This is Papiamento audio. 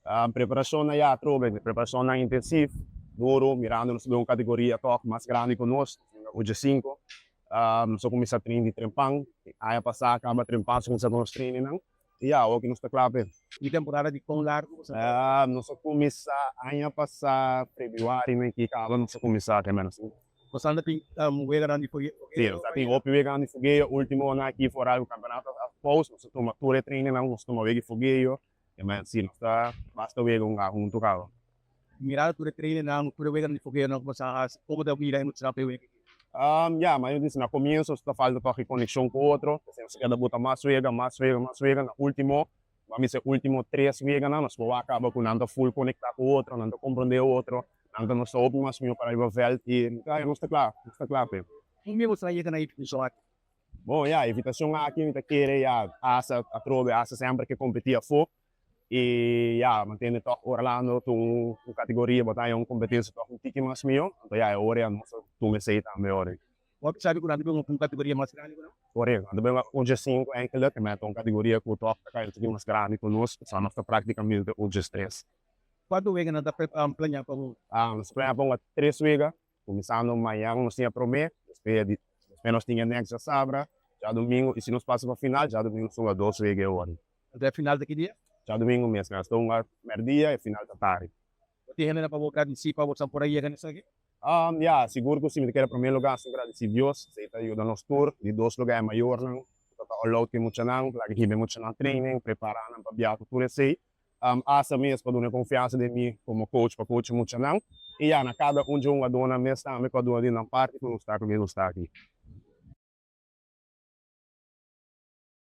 Preparashon ya atrobe, preparashon intensivo, duro, mirando nos un kategoria toch mas grandi ku nos, UG5. Nos a kuminsá train di trempan, aña pasá kaba trempan, nos a kuminsá ku nos training. I ya, awor nos ta kla p'e. E temporada di kon largu? Nos a kuminsá aña pasá febrüari, mi kaba nos a kuminsá menos. Boso tin wega di fogeo? Si, nos tin hopi wega di fogeo, último aki for e kampeonato a pausa, nos a tuma tur training, nos a tuma wega di fogeo. Ma si, nos ta basta wega un huntu kaba. Mirando tur training, tur wega di fogeo, no, kon ta mira e mucha wega? Ya, ma mi na komienso ta falta toch konekshon ku otro, nos keda bota mas wega, mas wega, mas wega, na último, ban bisa último tres wega, nos por kaba ku nan ta full konektá ku otro, nan ta komprondé otro, nan ta nos ta hopi mas mihó pa riba veld i ya, nos ta kla, nos ta kla p'e. Kon mi gusta yega na invitashon aki? Bon, ya, invitashon aki mi ta kere ya, ASA atrobe, ASA semper ke kompetí afó. I ya, mantene toch Orlando un kategoria, bo ta un kompetensia toch un tiki mas mihó. Anto ya, ora nos tuma esei tambe ora. Bo sabi ku nan un kategoria mas grandi ku nan? Korekto, anto bin UG5 eigenlijk, ku ta un kategoria ku toch ta un tiki mas grandi ku nos, so nos ta práktikamente UG3. Kuantu wega nan ta planeá pa bo? Nos planeá pa un tres wega, kuminsando mañan nos tin promé, despues nos tin next djasabra, djadumingu, i si nos pasa pa final, djadumingu nos tin dos wega ora. Anto e final ta ki dia? Djadumingu mes, nos tin mèrdia i final ta tardi. Tin hende pa bo gradisí pa bo por a yega esaki? Ya, sigur ku si, mi ke promé lugá gradisí Dios, esei ta yuda nos tur, di dos lugá e mayornan, ta allow ku muchanan, laga hiba muchanan training, prepará nan pa biaha tur esei. ASA mes pa duna konfiansa den mi komo coach pa coach muchanan. I ya, na kada un hungadó mes tambe ku a duna di nan parti ku nos ta ku nos ta aki.